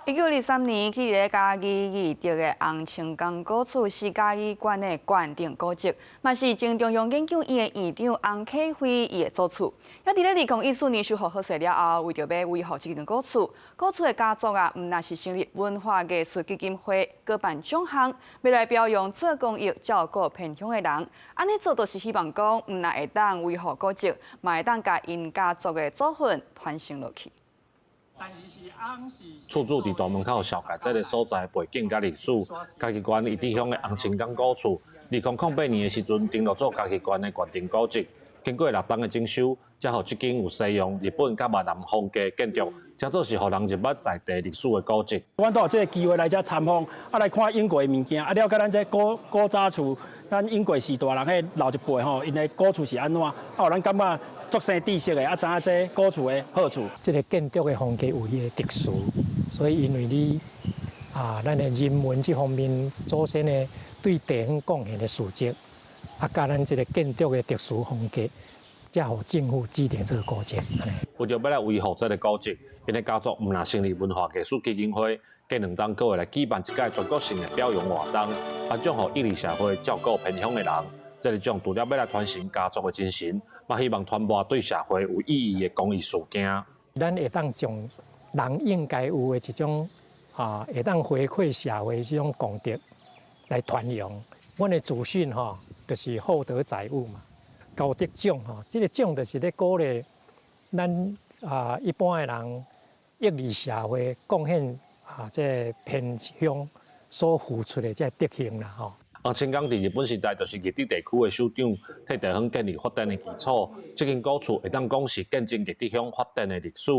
1923年，起佇咧嘉義義德的洪清江古厝是嘉義縣的縣定古蹟，嘛是前中央研究院的院長洪啟輝伊的祖厝。猶佇咧2014年修復好勢了後，為著欲維護這間古厝，古厝的家族啊，毋但是成立文化藝術基金會，舉辦獎項，欲來表揚做公益、照顧偏鄉的人。按呢做，就是希望講，毋但會當維護古蹟，嘛會當共𪜶家族的祖訓傳承落去。厝主佇大門口紹介這个所在背景佮歷史，嘉義縣義德鄉的洪清江古厝，2008年的時陣登錄做嘉義縣的縣定古蹟，經過六冬的整修，才予這間有西洋、日本佮越南風格建築，誠做是予人入捌在地歷史的古蹟。阮都有這个機會來遮參訪，啊來看永過的物件，啊了解咱這古古早厝，咱永過時代人彼老一輩吼，𪜶的古厝是按怎，啊予咱感覺足生知識的，啊知影這古厝的好處。這个建築的風格有伊的特殊，所以因為你啊，咱的人文這方面祖先的對地方貢獻的事蹟，啊，佮咱這个建築的特殊風格，才予政府指定這个古蹟。為著欲來維護這个古蹟，𪜶的家族毋但成立文化藝術基金會，過兩冬閣會來舉辦一屆全國性的表揚活動，頒獎予義利社會照顧偏鄉的人。這个獎除了欲來傳承家族的精神，嘛希望傳播對社會有意義的公益事件。咱會當將人應該有的一種啊，會當回饋社會這種功德來傳揚。阮的祖訓吼，就是厚德載物嘛，厚德獎吼，這个獎就是咧鼓勵咱啊一般的人，益利社會貢獻啊，這个偏鄉所付出的這個德行啦吼。洪清江佇日本時代就是義德地區的首長，替地方建立發展的基礎。這間古厝會當講是見證義德鄉發展的歷史。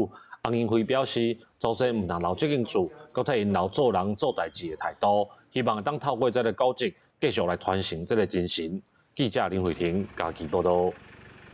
洪英輝表示，祖先毋但留這間厝，閣替𪜶留做人做代誌的態度，希望會當透過這个古蹟，繼續來傳承這个精神。記者林慧婷嘉義報導。